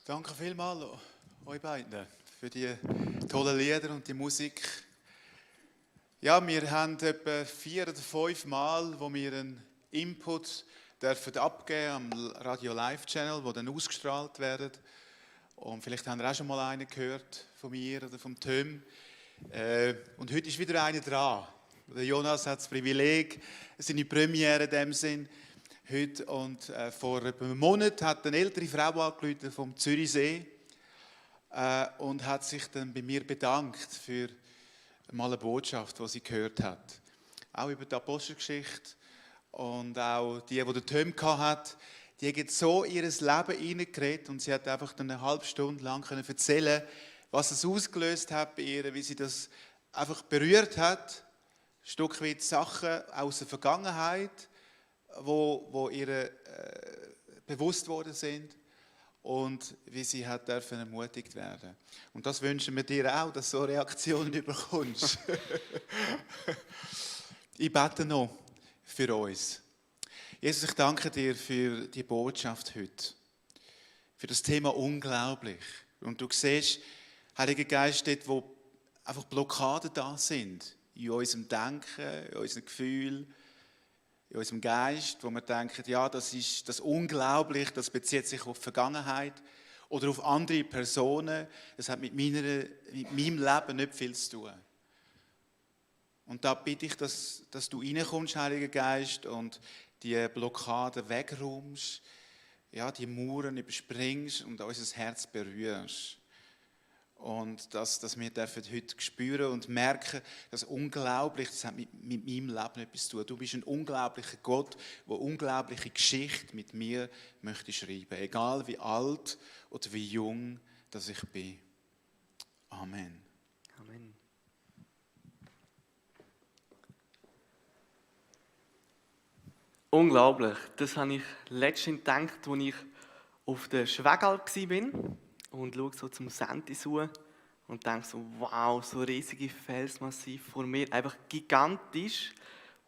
Danke vielmals euch beiden für die tollen Lieder und die Musik. Ja, wir haben etwa 4 oder 5 Mal, wo wir einen Input dürfen abgeben am Radio Live Channel, wo dann ausgestrahlt werden. Und vielleicht habt ihr auch schon mal einen gehört von mir oder vom Tim. Und heute ist wieder einer dran. Der Jonas hat das Privileg, seine Premiere in dem Sinn. Heute und vor etwa einem Monat hat eine ältere Frau angerufen vom Zürichsee und hat sich dann bei mir bedankt für mal eine Botschaft, die sie gehört hat. Auch über die Apostelgeschichte und auch die der Tom hat, die haben so in ihr Leben hineingeredet und sie hat einfach dann eine halbe Stunde lang erzählen, was es ausgelöst hat bei ihr, wie sie das einfach berührt hat, ein Stück weit Sachen aus der Vergangenheit, wo ihr bewusst worden sind und wie sie hat dürfen ermutigt werden. Und das wünschen wir dir auch, dass du so Reaktionen bekommst. Ich bete noch für uns. Jesus, ich danke dir für die Botschaft heute, für das Thema unglaublich. Und du siehst, Heiliger Geist, dort, wo einfach Blockaden da sind, in unserem Denken, in unserem Gefühl, in unserem Geist, wo wir denken, ja, das ist das unglaublich, das bezieht sich auf die Vergangenheit oder auf andere Personen. Das hat mit meinem Leben nicht viel zu tun. Und da bitte ich, dass du reinkommst, Heiliger Geist, und die Blockaden wegräumst, ja, die Mauern überspringst und unser Herz berührst. Und dass wir heute spüren und merken, dass unglaublich, das hat mit meinem Leben etwas zu tun. Du bist ein unglaublicher Gott, der unglaubliche Geschichte mit mir möchte schreiben. Egal wie alt oder wie jung dass ich bin. Amen. Amen. Unglaublich. Das habe ich letztens gedacht, als ich auf der Schwägalp war und schaue so zum Senti zu und denke so, wow, so riesige Felsmassiv vor mir, einfach gigantisch.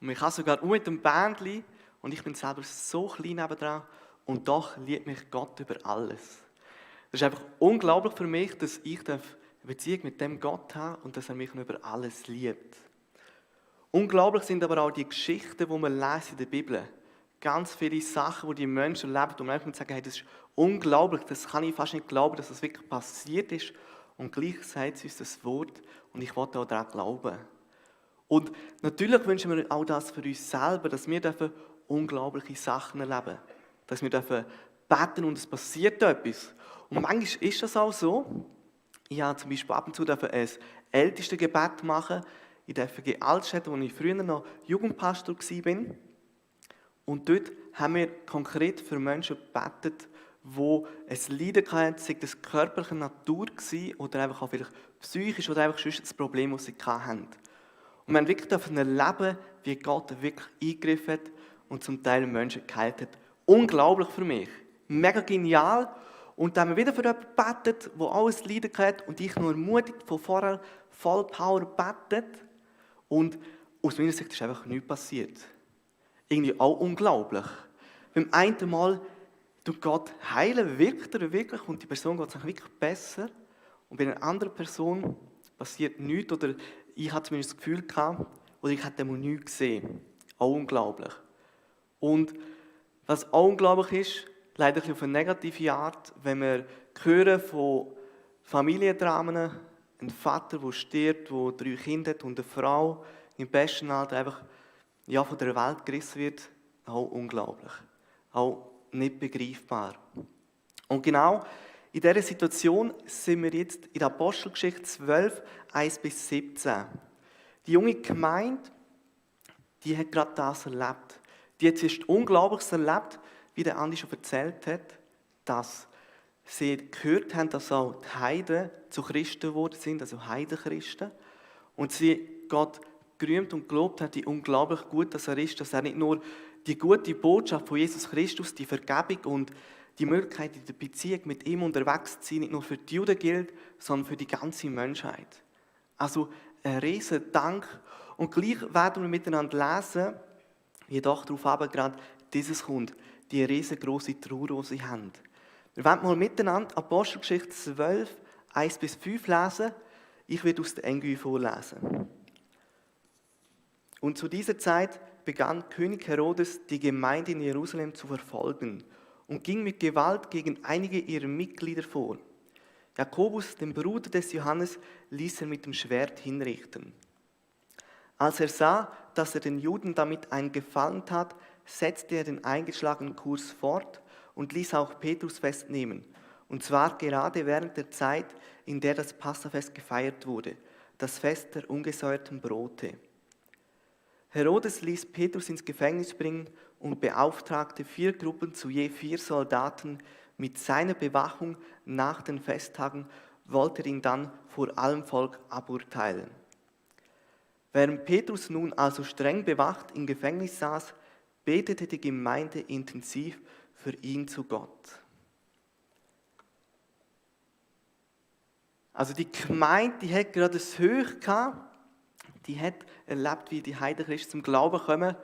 Und ich habe sogar mit dem Bändchen und ich bin selber so klein nebendran und doch liebt mich Gott über alles. Das ist einfach unglaublich für mich, dass ich eine Beziehung mit dem Gott habe und dass er mich über alles liebt. Unglaublich sind aber auch die Geschichten, die wir lesen in der Bibel. Ganz viele Sachen, die Menschen erleben, und manchmal sagen, hey, das ist unglaublich, das kann ich fast nicht glauben, dass das wirklich passiert ist. Und gleich sagt es uns das Wort und ich will auch daran glauben. Und natürlich wünschen wir auch das für uns selber, dass wir unglaubliche Sachen erleben. Dass wir beten und es passiert etwas. Und manchmal ist das auch so. Ich habe zum Beispiel ab und zu ein Ältestengebet machen in der FG Altstädte, wo ich früher noch Jugendpastor war. Und dort haben wir konkret für Menschen gebetet, die ein Leiden hatten, sei das körperlicher Natur war oder einfach auch vielleicht psychisch oder einfach sonst das Problem, das sie hatten. Und wir haben wirklich erleben, wie Gott wirklich eingegriffen hat und zum Teil Menschen geheilt hat. Unglaublich für mich. Mega genial. Und dann haben wir wieder für jemanden gebetet, der alles Leiden hat und ich nur ermutigt von vorher voll Power gebetet. Und aus meiner Sicht ist einfach nichts passiert. Irgendwie auch unglaublich. Beim einen Mal tut Gott heilen, wirkt er wirklich und die Person geht es wirklich besser. Und bei einer anderen Person passiert nichts oder ich hatte zumindest das Gefühl gehabt, oder ich hatte mal nichts gesehen. Auch unglaublich. Und was auch unglaublich ist, leider auf eine negative Art, wenn wir hören von Familiendramen, ein Vater, der stirbt, der 3 Kinder hat und eine Frau im besten Alter einfach von der Welt gerissen wird, auch unglaublich. Auch nicht begreifbar. Und genau in dieser Situation sind wir jetzt in der Apostelgeschichte 12, 1-17. Die junge Gemeinde, die hat gerade das erlebt. Die hat zuerst Unglaubliches erlebt, wie der Andi schon erzählt hat, dass sie gehört haben, dass auch die Heiden zu Christen geworden sind, also Heidenchristen. Und sie Gott gerühmt und gelobt hat, wie unglaublich gut dass er ist, dass er nicht nur die gute Botschaft von Jesus Christus, die Vergebung und die Möglichkeit in der Beziehung mit ihm unterwegs zu sein, nicht nur für die Juden gilt, sondern für die ganze Menschheit. Also ein riesen Dank. Und gleich werden wir miteinander lesen, wie doch darauf aber gerade dieses kommt, die riesengroße Trauer, die sie haben. Wir wollen mal miteinander Apostelgeschichte 12, 1-5 lesen. Ich werde aus der NGÜ vorlesen. Und zu dieser Zeit begann König Herodes, die Gemeinde in Jerusalem zu verfolgen und ging mit Gewalt gegen einige ihrer Mitglieder vor. Jakobus, den Bruder des Johannes, ließ er mit dem Schwert hinrichten. Als er sah, dass er den Juden damit einen Gefallen tat, setzte er den eingeschlagenen Kurs fort und ließ auch Petrus festnehmen. Und zwar gerade während der Zeit, in der das Passafest gefeiert wurde, das Fest der ungesäuerten Brote. Herodes ließ Petrus ins Gefängnis bringen und beauftragte 4 Gruppen zu je 4 Soldaten. Mit seiner Bewachung nach den Festtagen wollte er ihn dann vor allem Volk aburteilen. Während Petrus nun also streng bewacht im Gefängnis saß, betete die Gemeinde intensiv für ihn zu Gott. Also die Gemeinde, die hat gerade das Höch gehabt, die hat erlebt, wie die Heidenchristen zum Glauben kommen.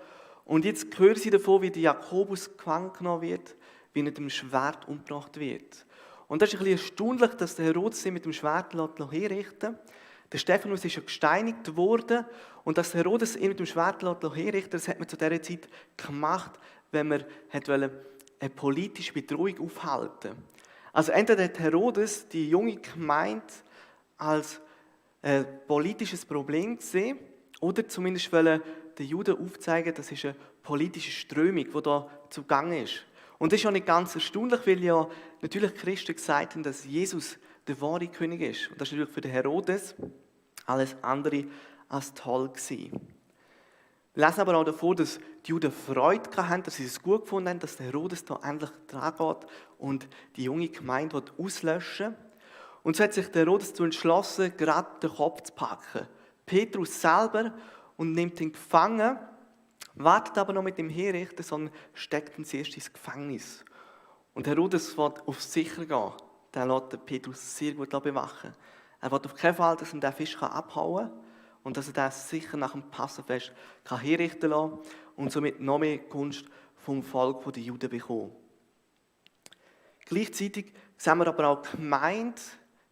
Und jetzt hören sie davon, wie der Jakobus gefangen genommen wird, wie er mit dem Schwert umgebracht wird. Und das ist ein bisschen erstaunlich, dass der Herodes ihn mit dem Schwert herrichten lässt. Der Stephanus ist ja gesteinigt worden und dass der Herodes ihn mit dem Schwert herrichten, das hat man zu dieser Zeit gemacht, wenn man eine politische Bedrohung aufhalten. Also entweder hat Herodes die junge Gemeinde als politisches Problem gesehen oder zumindest wollen den Juden aufzeigen, das ist eine politische Strömung, die da zugange ist. Und das ist ja nicht ganz erstaunlich, weil ja natürlich Christen gesagt haben, dass Jesus der wahre König ist. Und das ist natürlich für den Herodes alles andere als toll gewesen. Wir lesen aber auch davor, dass die Juden Freude hatten, dass sie es gut gefunden haben, dass der Herodes da endlich dran geht und die junge Gemeinde auslöschen will. Und so hat sich der Herodes dazu entschlossen, gerade den Kopf zu packen. Petrus selber und nimmt ihn gefangen, wartet aber noch mit dem Herrichten, sondern steckt ihn zuerst ins Gefängnis. Und Herodes will auf sicher gehen. Der lässt Petrus sehr gut bewachen. Er will auf keinen Fall, dass er den Fisch abhauen kann und dass er den sicher nach dem Passafest herrichten lassen kann und somit noch mehr Gunst vom Volk der Juden bekommen. Gleichzeitig sehen wir aber auch die Gemeinde,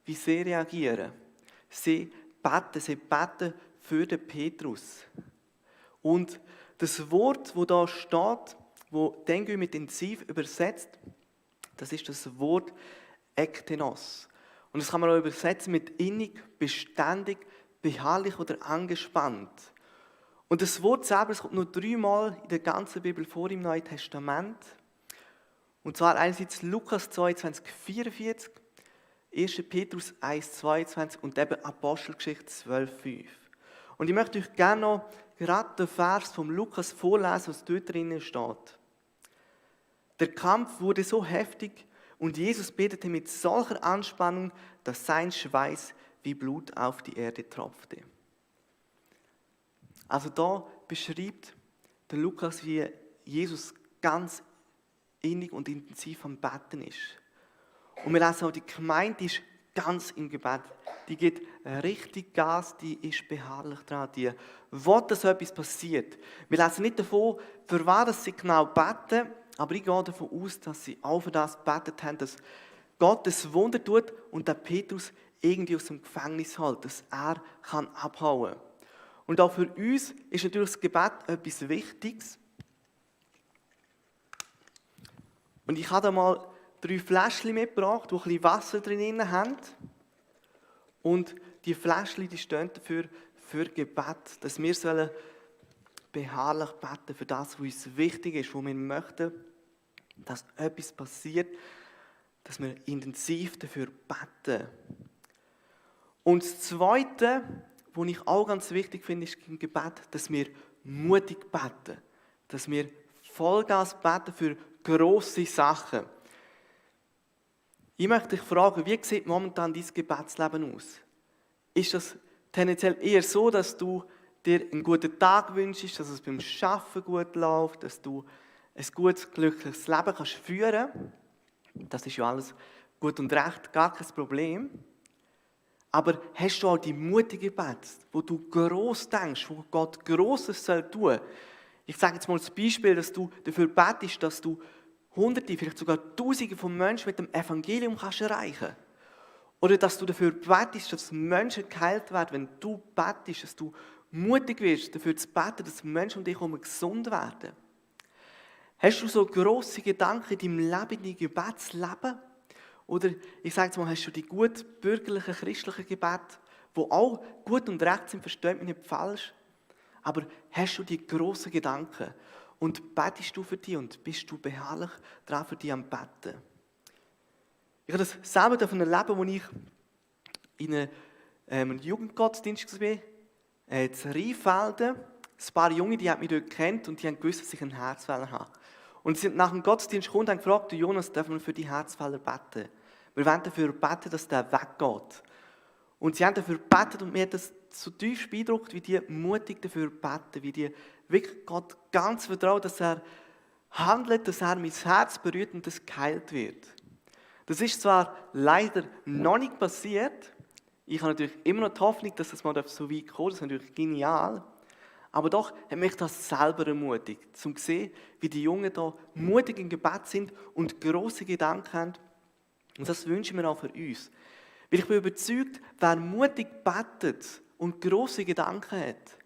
wie sie reagieren. Sie beten für den Petrus. Und das Wort, das da steht, das Dengue mit intensiv übersetzt, das ist das Wort Ektenos. Und das kann man auch übersetzen mit innig, beständig, beharrlich oder angespannt. Und das Wort selber kommt nur 3-mal in der ganzen Bibel vor im Neuen Testament. Und zwar einerseits Lukas 22, 44, 1. Petrus 1, 22 und eben Apostelgeschichte 12, 5. Und ich möchte euch gerne noch gerade den Vers vom Lukas vorlesen, was dort drinnen steht. Der Kampf wurde so heftig und Jesus betete mit solcher Anspannung, dass sein Schweiß wie Blut auf die Erde tropfte. Also da beschreibt der Lukas, wie Jesus ganz innig und intensiv am Beten ist. Und wir lesen auch, die Gemeinde ist ganz im Gebet. Die gibt richtig Gas, die ist beharrlich dran. Die will, dass etwas passiert. Wir lesen nicht davon, für was sie genau beten, aber ich gehe davon aus, dass sie auch für das gebetet haben, dass Gott das Wunder tut und der Petrus irgendwie aus dem Gefängnis hält, dass er abhauen kann. Und auch für uns ist natürlich das Gebet etwas Wichtiges. Und ich habe da mal 3 Fläschchen mitgebracht, die ein bisschen Wasser drin haben. Und die Fläschchen, die stehen dafür für Gebet, dass wir beharrlich beten für das, was uns wichtig ist, wo wir möchten, dass etwas passiert, dass wir intensiv dafür beten. Und das Zweite, was ich auch ganz wichtig finde, ist im Gebet, dass wir mutig beten, dass wir Vollgas beten für grosse Sachen. Ich möchte dich fragen, wie sieht momentan dein Gebetsleben aus? Ist das tendenziell eher so, dass du dir einen guten Tag wünschst, dass es beim Arbeiten gut läuft, dass du ein gutes, glückliches Leben kannst führen? Das ist ja alles gut und recht, gar kein Problem. Aber hast du auch die mutige Gebete, wo du gross denkst, wo Gott Grosses tun soll? Ich sage jetzt mal das Beispiel, dass du dafür betest, dass du Hunderte, vielleicht sogar Tausende von Menschen mit dem Evangelium kannst erreichen. Oder dass du dafür betest, dass Menschen geheilt werden, wenn du betest, dass du mutig wirst, dafür zu beten, dass Menschen um dich herum gesund werden. Hast du so grosse Gedanken in deinem Leben, in deinem Gebetsleben? Oder ich sage jetzt mal, hast du die gut bürgerlichen, christlichen Gebete, die auch gut und recht sind, versteht mich nicht falsch, aber hast du die grossen Gedanken und betest du für die und bist du beharrlich daran für die am Beten? Ich habe das selber erleben, als ich in einem Jugendgottesdienst war, in Rheinfelden. Ein paar Junge, die haben mich dort gekannt und die haben gewusst, dass ich einen Herzfehler habe. Und sie sind nach dem Gottesdienst gekommen und haben gefragt, Jonas, dürfen wir für die Herzfehler beten? Wir wollen dafür beten, dass der weggeht. Und sie haben dafür gebetet und mir hat das so tief beeindruckt, wie die mutig dafür beten, wie die wirklich Gott ganz vertrauen, dass er handelt, dass er mein Herz berührt und das geheilt wird. Das ist zwar leider noch nicht passiert. Ich habe natürlich immer noch die Hoffnung, dass das mal so weit kommt. Das ist natürlich genial. Aber doch hat mich das selber ermutigt, um zu sehen, wie die Jungen da mutig im Gebet sind und grosse Gedanken haben. Und das wünschen wir auch für uns. Weil ich bin überzeugt, wer mutig betet und grosse Gedanken hat,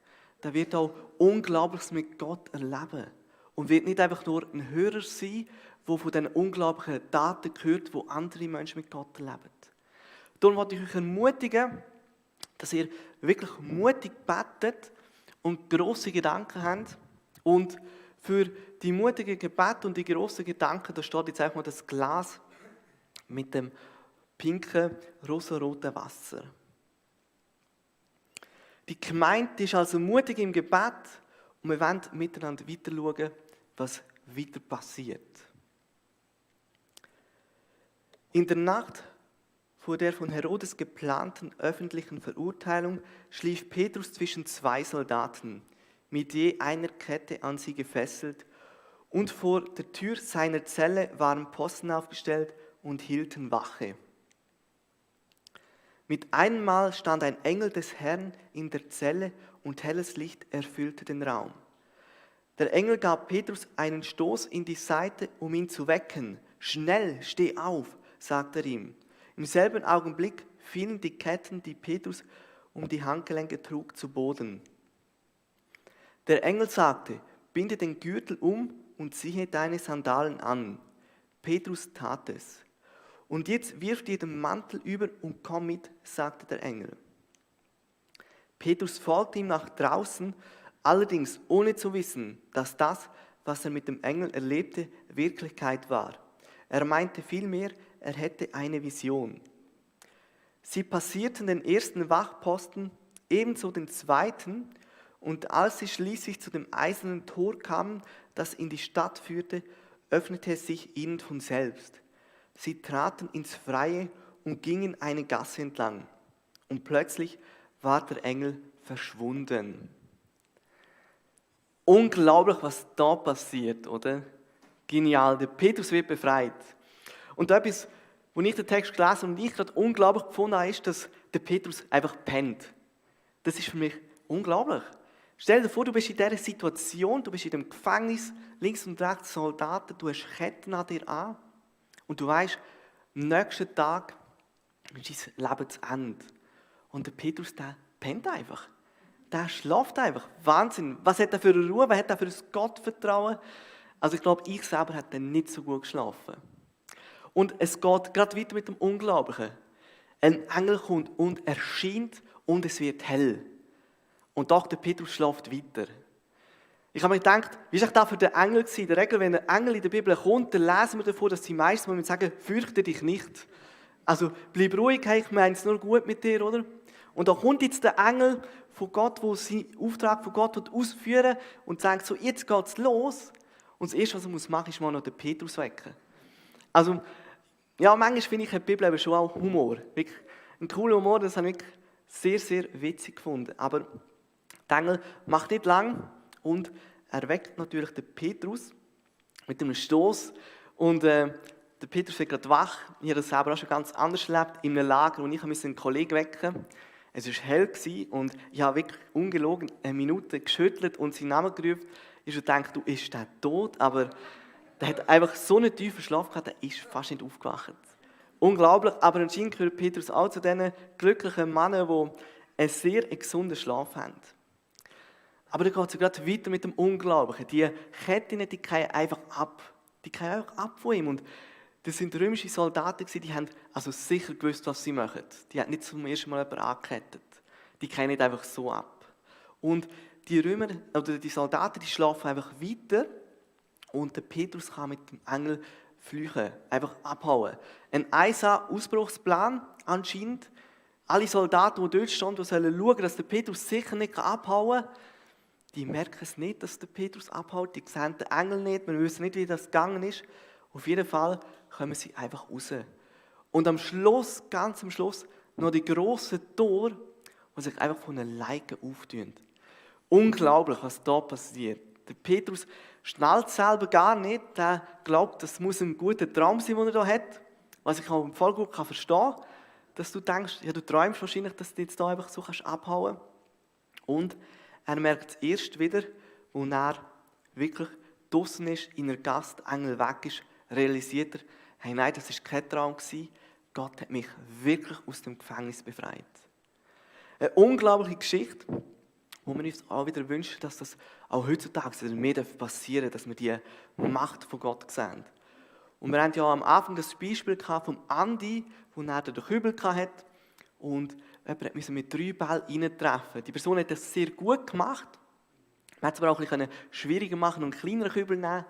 der wird auch Unglaubliches mit Gott erleben. Und wird nicht einfach nur ein Hörer sein, der von diesen unglaublichen Taten hört, die andere Menschen mit Gott erleben. Darum möchte ich euch ermutigen, dass ihr wirklich mutig betet und grosse Gedanken habt. Und für die mutigen Gebete und die grossen Gedanken, da steht jetzt einfach mal das Glas mit dem pinken, rosaroten Wasser. Die Gemeinde ist also mutig im Gebet und wir wollen miteinander weiter schauen, was weiter passiert. In der Nacht vor der von Herodes geplanten öffentlichen Verurteilung schlief Petrus zwischen zwei Soldaten, mit je einer Kette an sie gefesselt, und vor der Tür seiner Zelle waren Posten aufgestellt und hielten Wache. Mit einem Mal stand ein Engel des Herrn in der Zelle und helles Licht erfüllte den Raum. Der Engel gab Petrus einen Stoß in die Seite, um ihn zu wecken. »Schnell, steh auf«, sagte er ihm. Im selben Augenblick fielen die Ketten, die Petrus um die Handgelenke trug, zu Boden. Der Engel sagte, binde den Gürtel um und ziehe deine Sandalen an. Petrus tat es. Und jetzt wirf dir den Mantel über und komm mit, sagte der Engel. Petrus folgte ihm nach draußen, allerdings ohne zu wissen, dass das, was er mit dem Engel erlebte, Wirklichkeit war. Er meinte vielmehr, er hätte eine Vision. Sie passierten den ersten Wachposten, ebenso den zweiten, und als sie schließlich zu dem eisernen Tor kamen, das in die Stadt führte, öffnete es sich ihnen von selbst. Sie traten ins Freie und gingen eine Gasse entlang. Und plötzlich war der Engel verschwunden. Unglaublich, was da passiert, oder? Genial, der Petrus wird befreit. Und etwas, als ich den Text gelesen habe und ich gerade unglaublich gefunden habe, ist, dass der Petrus einfach pennt. Das ist für mich unglaublich. Stell dir vor, du bist in dieser Situation, du bist in dem Gefängnis, links und rechts Soldaten, du hast Ketten an dir an und du weißt, am nächsten Tag ist dein Leben zu Ende. Und der Petrus, der pennt einfach. Der schläft einfach. Wahnsinn. Was hat er für eine Ruhe? Was hat er für ein Gottvertrauen? Also ich glaube, ich selber hätte nicht so gut geschlafen. Und es geht gerade weiter mit dem Unglaublichen. Ein Engel kommt und erscheint und es wird hell. Und doch der Petrus schläft weiter. Ich habe mir gedacht, wie war das für den Engel? In der Regel, wenn ein Engel in der Bibel kommt, dann lesen wir davon, dass sie meistens sagen, fürchte dich nicht. Also bleib ruhig, ich meine es nur gut mit dir, oder? Und da kommt jetzt der Engel von Gott, der seinen Auftrag von Gott ausführen und sagt so, jetzt geht's los. Und das Erste, was er machen muss, ist mal noch den Petrus wecken. Also, ja, manchmal finde ich die Bibel eben schon auch Humor. Wirklich ein cooler Humor, das habe ich sehr, sehr witzig gefunden. Aber der Engel macht nicht lang und er weckt natürlich den Petrus mit einem Stoß. Und der Petrus wird gerade wach. Ich habe das selber auch schon ganz anders erlebt, in einem Lager, wo ich einen Kollegen wecken musste. Es war hell und ich habe wirklich ungelogen eine Minute geschüttelt und seinen Namen gerufen. Ich habe gedacht, du, ist der tot? Aber Der hat einfach so einen tiefen Schlaf gehabt, der ist fast nicht aufgewacht. Unglaublich, aber anscheinend gehört Petrus auch zu diesen glücklichen Männern, die einen sehr gesunden Schlaf haben. Aber dann geht es ja gerade weiter mit dem Unglaublichen. Die Ketten, die fallen einfach ab. Die fallen einfach ab von ihm. Und das sind römische Soldaten, die haben also sicher gewusst, was sie machen. Die haben nicht zum ersten Mal jemanden angekettet. Die fallen nicht einfach so ab. Und die Römer, oder die Soldaten, die schlafen einfach weiter. Und der Petrus kann mit dem Engel flüchten, einfach abhauen. Ein Ausbruchsplan anscheinend. Alle Soldaten, die dort stehen, die sollen schauen, dass der Petrus sicher nicht abhauen kann, die merken es nicht, dass der Petrus abhaut. Die sehen den Engel nicht, wir wissen nicht, wie das gegangen ist. Auf jeden Fall kommen sie einfach raus. Und am Schluss, ganz am Schluss, noch die grossen Tore, die sich einfach von alleine auftun. Unglaublich, was da passiert. Der Petrus schnallt selber gar nicht. Der glaubt, das muss ein guter Traum sein, den er da hat. Was ich auch voll gut verstehen kann, dass du denkst, ja, du träumst wahrscheinlich, dass du jetzt da einfach so abhauen kannst. Und er merkt es erst wieder, als er wirklich draussen ist, in der Gasse, der Engel weg ist, realisiert er, hey, nein, das war kein Traum. Gott hat mich wirklich aus dem Gefängnis befreit. Eine unglaubliche Geschichte, wo wir uns auch wieder wünschen, dass das auch heutzutage wieder mehr passieren darf, dass wir die Macht von Gott sehen. Und wir haben ja am Anfang das Beispiel vom Andi, wo er den Kübel hatte und jemand musste mit 3 Bällen reintreffen. Die Person hat das sehr gut gemacht. Man hat es aber auch ein bisschen schwieriger machen und einen kleineren Kübel nehmen.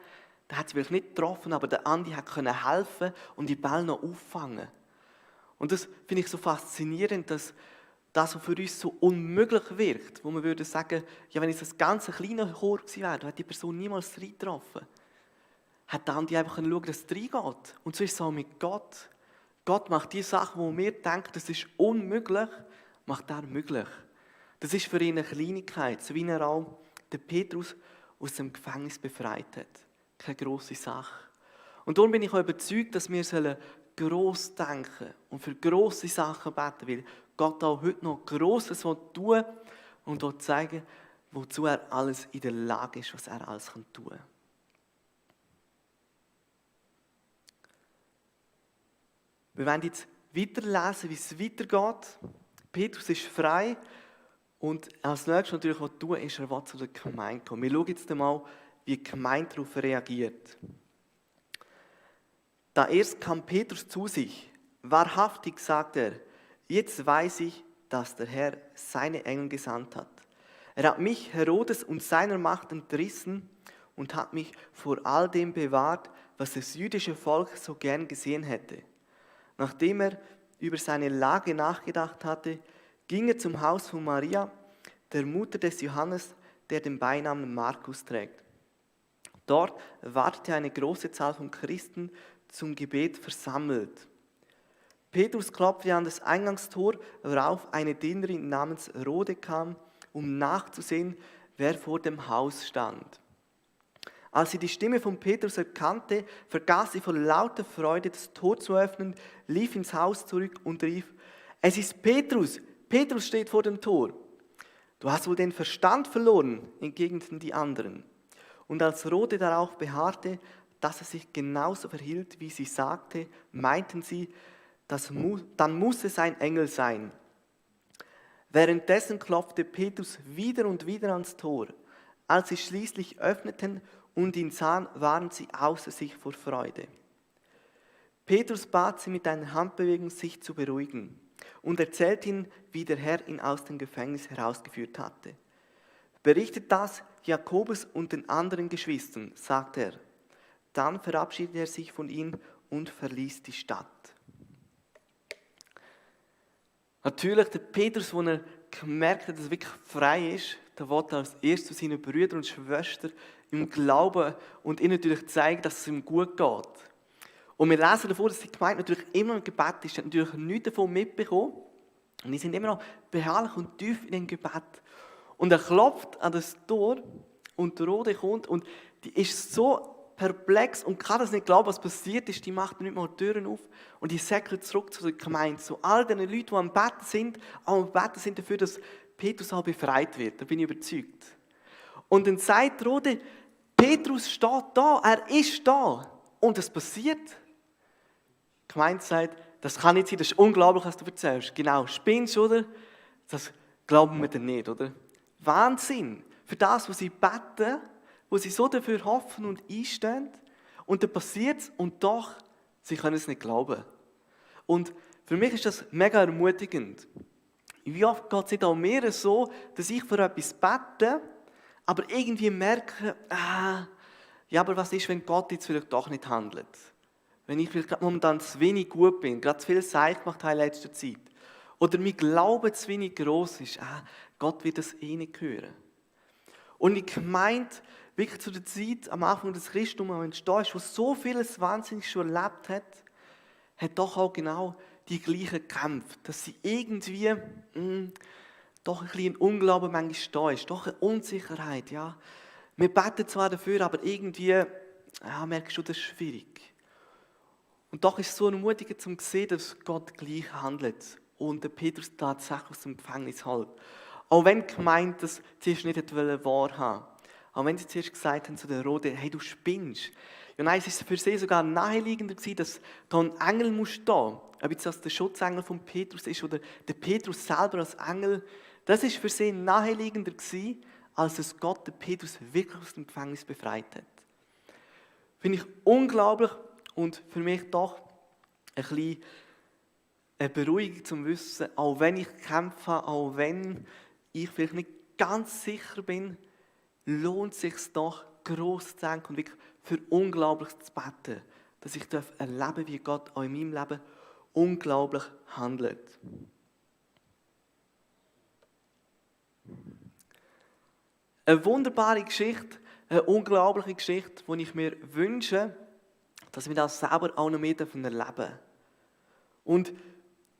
Da hat sie vielleicht nicht getroffen, aber der Andi konnte helfen und die Bälle noch auffangen. Und das finde ich so faszinierend, dass das, was für uns so unmöglich wirkt, wo man würde sagen, ja, wenn es das ganze kleine Chor gewesen wäre, dann hätte die Person niemals reingetroffen. Hat der Andi einfach schauen, dass es reingeht. Und so ist es auch mit Gott. Gott macht die Sachen, wo wir denken, das ist unmöglich, macht er möglich. Das ist für ihn eine Kleinigkeit, so wie er auch den Petrus aus dem Gefängnis befreit hat. Keine grosse Sache. Und darum bin ich auch überzeugt, dass wir gross denken und für grosse Sachen beten, weil Gott auch heute noch Grosses tun will und zeigen, wozu er alles in der Lage ist, was er alles tun kann. Wir werden jetzt weiterlesen, wie es weitergeht. Petrus ist frei und als nächstes natürlich, was er tun ist, er will zu der Gemeinde kommen. Wir schauen jetzt einmal, wie die Gemeinde darauf reagiert. Da erst kam Petrus zu sich. Wahrhaftig, sagt er, jetzt weiß ich, dass der Herr seine Engel gesandt hat. Er hat mich Herodes und seiner Macht entrissen und hat mich vor all dem bewahrt, was das jüdische Volk so gern gesehen hätte. Nachdem er über seine Lage nachgedacht hatte, ging er zum Haus von Maria, der Mutter des Johannes, der den Beinamen Markus trägt. Dort wartete eine große Zahl von Christen zum Gebet versammelt. Petrus klopfte an das Eingangstor, worauf eine Dienerin namens Rode kam, um nachzusehen, wer vor dem Haus stand. Als sie die Stimme von Petrus erkannte, vergaß sie vor lauter Freude, das Tor zu öffnen, lief ins Haus zurück und rief, es ist Petrus, Petrus steht vor dem Tor. Du hast wohl den Verstand verloren, entgegneten die anderen. Und als Rode darauf beharrte, dass er sich genauso verhielt, wie sie sagte, meinten sie, dann muss es ein Engel sein. Währenddessen klopfte Petrus wieder und wieder ans Tor. Als sie schließlich öffneten und ihn sahen, waren sie außer sich vor Freude. Petrus bat sie mit einer Handbewegung, sich zu beruhigen und erzählte ihnen, wie der Herr ihn aus dem Gefängnis herausgeführt hatte. Berichtet das Jakobus und den anderen Geschwistern, sagte er. Dann verabschiedete er sich von ihnen und verließ die Stadt. Natürlich, der Petrus, als er gemerkt hat, dass er wirklich frei ist, der wollte als erstes zu seinen Brüdern und Schwestern im Glauben und ihnen natürlich zeigen, dass es ihm gut geht. Und wir lesen davor, dass die Gemeinde natürlich immer im Gebet ist. Sie hat natürlich nichts davon mitbekommen. Und die sind immer noch beharrlich und tief in dem Gebet. Und er klopft an das Tor und die Rode kommt und die ist so perplex und kann das nicht glauben, was passiert ist. Die macht nicht mal die Türen auf und die säckelt zurück zu der Gemeinde. So all den Leuten, die am Beten sind dafür, dass Petrus auch befreit wird. Da bin ich überzeugt. Und dann sagt Rode, Petrus steht da, er ist da. Und es passiert. Die Gemeinde sagt, das kann nicht sein, das ist unglaublich, was du erzählst. Genau, spinnst, oder? Das glauben wir dann nicht, oder? Wahnsinn! Für das, was sie beten, wo sie so dafür hoffen und einstehen. Und dann passiert es und doch, sie können es nicht glauben. Und für mich ist das mega ermutigend. Wie oft geht es nicht auch mir so, dass ich für etwas bete, aber irgendwie merke, ja, aber was ist, wenn Gott jetzt vielleicht doch nicht handelt? Wenn ich vielleicht gerade momentan zu wenig gut bin, gerade zu viel Seich gemacht habe in letzter Zeit. Oder mein Glaube zu wenig gross ist, Gott wird das eh nicht hören. Und ich meinte, wirklich zu der Zeit, am Anfang des Christentums, wenn du da ist, wo so vieles wahnsinnig schon erlebt hat doch auch genau die gleichen Kämpfe, dass sie irgendwie doch ein bisschen Unglauben manchmal da ist, doch eine Unsicherheit, ja. Wir beten zwar dafür, aber irgendwie merkst du, das ist schwierig. Und doch ist es so ermutigend zu sehen, dass Gott gleich handelt und der Petrus tatsächlich aus dem Gefängnis hält. Auch wenn die Gemeinde das zuerst nicht wahrhaben wollte. Auch wenn sie zuerst gesagt haben zu der Rode, hey, du spinnst. Ja, nein, es war für sie sogar naheliegender gewesen, dass da ein Engel muss stehen. Ob jetzt das der Schutzengel von Petrus ist oder der Petrus selber als Engel. Das ist für sie naheliegender gewesen, als dass Gott den Petrus wirklich aus dem Gefängnis befreit hat. Finde ich unglaublich und für mich doch ein bisschen eine Beruhigung zum Wissen, auch wenn ich kämpfe, auch wenn ich vielleicht nicht ganz sicher bin, lohnt es sich doch, gross zu denken und wirklich für Unglaubliches zu beten, dass ich erleben darf, wie Gott auch in meinem Leben unglaublich handelt. Eine wunderbare Geschichte, eine unglaubliche Geschichte, die ich mir wünsche, dass wir das selber auch noch mehr erleben dürfen. Und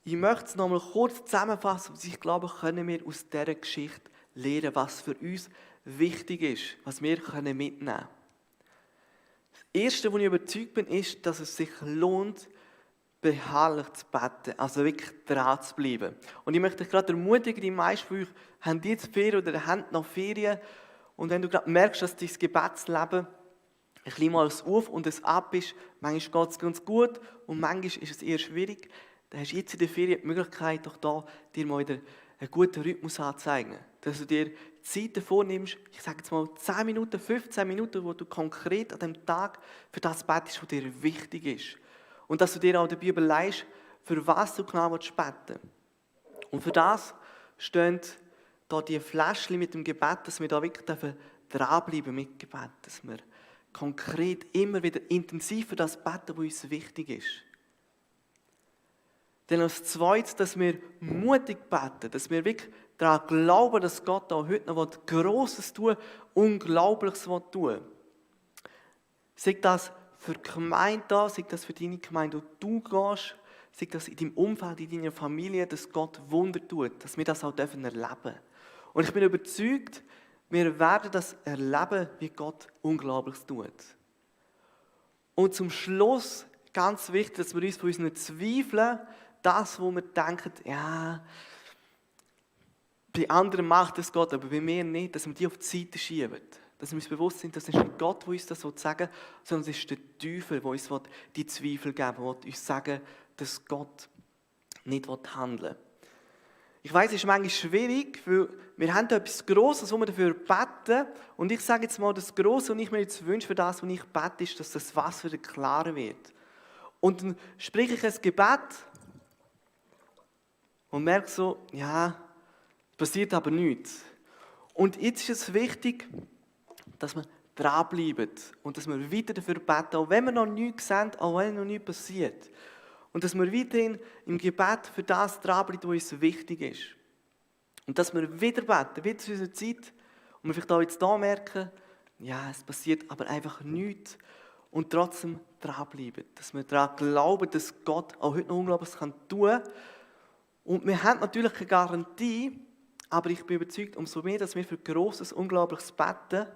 ich möchte es nochmal kurz zusammenfassen, was ich glaube, können wir aus dieser Geschichte lernen, was für uns wichtig ist, was wir mitnehmen können. Das Erste, wo ich überzeugt bin, ist, dass es sich lohnt, beharrlich zu beten, also wirklich dran zu bleiben. Und ich möchte dich gerade ermutigen, die meisten von euch haben jetzt Ferien oder haben noch Ferien. Und wenn du gerade merkst, dass dein Gebetsleben ein bisschen mal auf und es ab ist, manchmal geht es ganz gut und manchmal ist es eher schwierig, dann hast du jetzt in der Ferien die Möglichkeit, doch da dir mal wieder einen guten Rhythmus anzuzeigen. Dass du dir Zeiten vornimmst, ich sage jetzt mal 10 Minuten, 15 Minuten, wo du konkret an dem Tag für das betest, was dir wichtig ist. Und dass du dir auch dabei überlegst, für was du genau beten willst. Und für das stehen da die Fläschchen mit dem Gebet, dass wir da wirklich dranbleiben mit Gebet. Dass wir konkret immer wieder intensiv für das beten, was uns wichtig ist. Dann als Zweites, dass wir mutig beten, dass wir wirklich daran glauben, dass Gott auch heute noch Grosses tun, Unglaubliches tun. Sei das für die Gemeinde da, sei das für deine Gemeinde, wo du gehst, sei das in deinem Umfeld, in deiner Familie, dass Gott Wunder tut, dass wir das auch erleben dürfen. Und ich bin überzeugt, wir werden das erleben, wie Gott Unglaubliches tut. Und zum Schluss, ganz wichtig, dass wir uns von unseren Zweifeln, das, wo wir denken, ja, bei anderen macht es Gott, aber bei mir nicht, dass wir die auf die Seite schieben. Dass wir uns bewusst sind, das ist nicht Gott, der uns das sagen will, sondern es ist der Teufel, der uns die Zweifel geben will, der uns sagen, dass Gott nicht handeln will. Ich weiss, es ist manchmal schwierig, weil wir haben da etwas Grosses, wo wir dafür beten. Und ich sage jetzt mal, das Grosse, und ich mir jetzt wünsche für das, was ich bete, ist, dass das Wasser wieder klarer wird. Und dann spreche ich ein Gebet und merke so, ja, passiert aber nichts. Und jetzt ist es wichtig, dass wir dranbleiben und dass wir weiter dafür beten, auch wenn wir noch nichts sehen, auch wenn noch nichts passiert. Und dass wir weiterhin im Gebet für das dranbleiben, was uns wichtig ist. Und dass wir wieder beten, wieder zu unserer Zeit, und wir vielleicht auch jetzt hier merken, ja, es passiert aber einfach nichts. Und trotzdem dranbleiben. Dass wir daran glauben, dass Gott auch heute noch Unglaubliches tun kann. Und wir haben natürlich keine Garantie, aber ich bin überzeugt, umso mehr, dass wir für Grosses, Unglaubliches beten,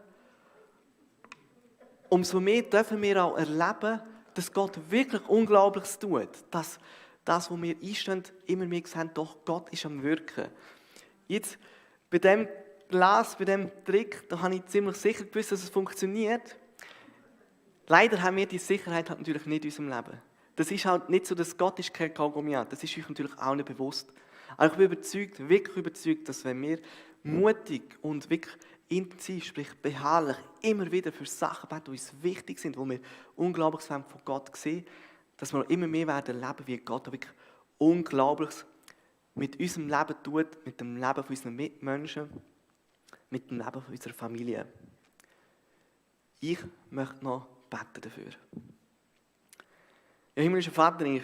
umso mehr dürfen wir auch erleben, dass Gott wirklich Unglaubliches tut. Dass das, wo wir einstehen, immer mehr sehen, doch Gott ist am Wirken. Jetzt, bei dem Glas, bei dem Trick, da habe ich ziemlich sicher gewusst, dass es funktioniert. Leider haben wir die Sicherheit halt natürlich nicht in unserem Leben. Das ist halt nicht so, dass Gott ist kein Kaugummi hat. Das ist euch natürlich auch nicht bewusst. Aber ich bin überzeugt, wirklich überzeugt, dass wenn wir mutig und wirklich intensiv, sprich beharrlich, immer wieder für Sachen beten, die uns wichtig sind, wo wir unglaublich von Gott sehen, dass wir immer mehr werden erleben, wie Gott wirklich Unglaubliches mit unserem Leben tut, mit dem Leben von unseren Mitmenschen, mit dem Leben von unserer Familie. Ich möchte noch beten dafür. Ja, himmlischer Vater, ich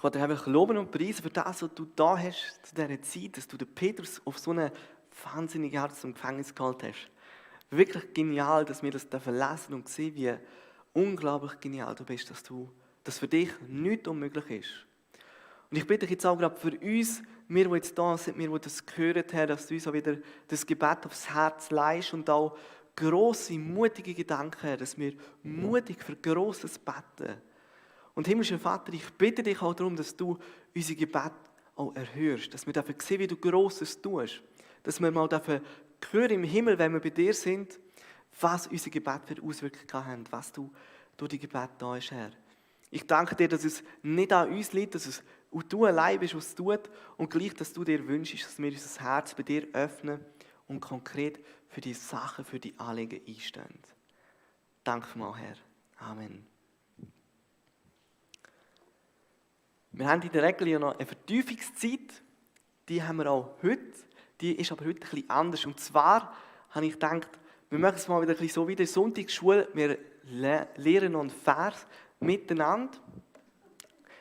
will dir einfach loben und preisen für das, was du da hast zu dieser Zeit, dass du den Petrus auf so eine wahnsinnige Art zum Gefängnis geholt hast. Wirklich genial, dass wir das lesen und sehen, wie unglaublich genial du bist, dass für dich nichts unmöglich ist. Und ich bitte dich jetzt auch gerade für uns, wir, die jetzt da sind, wir, die das gehört haben, dass du uns auch wieder das Gebet aufs Herz leist und auch grosse, mutige Gedanken, dass wir mutig für Grosses beten. Und himmlischer Vater, ich bitte dich auch darum, dass du unser Gebet auch erhörst, dass wir sehen, wie du Grosses tust, dass wir mal hören im Himmel, wenn wir bei dir sind, was unser Gebet für Auswirkungen haben, was du durch die Gebet da hast, Herr. Ich danke dir, dass es nicht an uns liegt, dass es du allein bist, was es tut, und gleich, dass du dir wünschst, dass wir unser Herz bei dir öffnen und konkret für die Sachen, für die Anliegen einstehen. Danke mal, Herr. Amen. Wir haben in der Regel ja noch eine Vertiefungszeit, die haben wir auch heute, die ist aber heute ein bisschen anders. Und zwar habe ich gedacht, wir machen es mal wieder ein bisschen so wie in der Sonntagsschule, wir lernen noch einen Vers miteinander.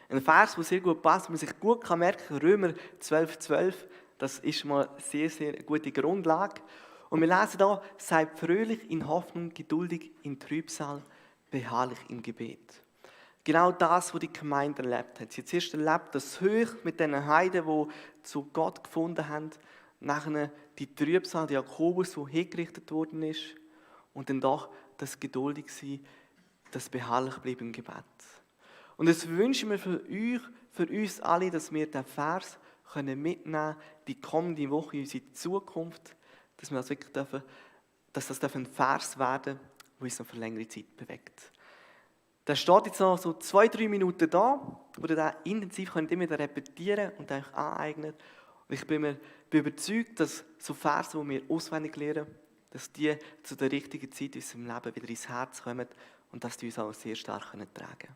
Ein Vers, der sehr gut passt, man sich gut merken kann, Römer 12,12, das ist mal eine sehr, sehr gute Grundlage. Und wir lesen da, seid fröhlich in Hoffnung, geduldig in Trübsal, beharrlich im Gebet. Genau das, was die Gemeinde erlebt hat. Sie hat zuerst erlebt, das Höch mit den Heiden, die zu Gott gefunden haben, nachher die Trübsal, die Jakobus, der hingerichtet worden ist, und dann doch das geduldig sein, das beharrlich bleiben im Gebet. Und das wünschen wir für euch, für uns alle, dass wir den Vers mitnehmen können, die kommende Woche in unsere Zukunft, dass wir das wirklich dürfen, dass das ein Vers werden, der uns noch für längere Zeit bewegt. Der steht jetzt noch so 2-3 Minuten da, wo ihr den intensiv immer wieder repetieren und euch aneignen. Und ich bin überzeugt, dass so Verse, die wir auswendig lernen, dass die zu der richtigen Zeit in unserem Leben wieder ins Herz kommen und dass die uns auch sehr stark tragen können.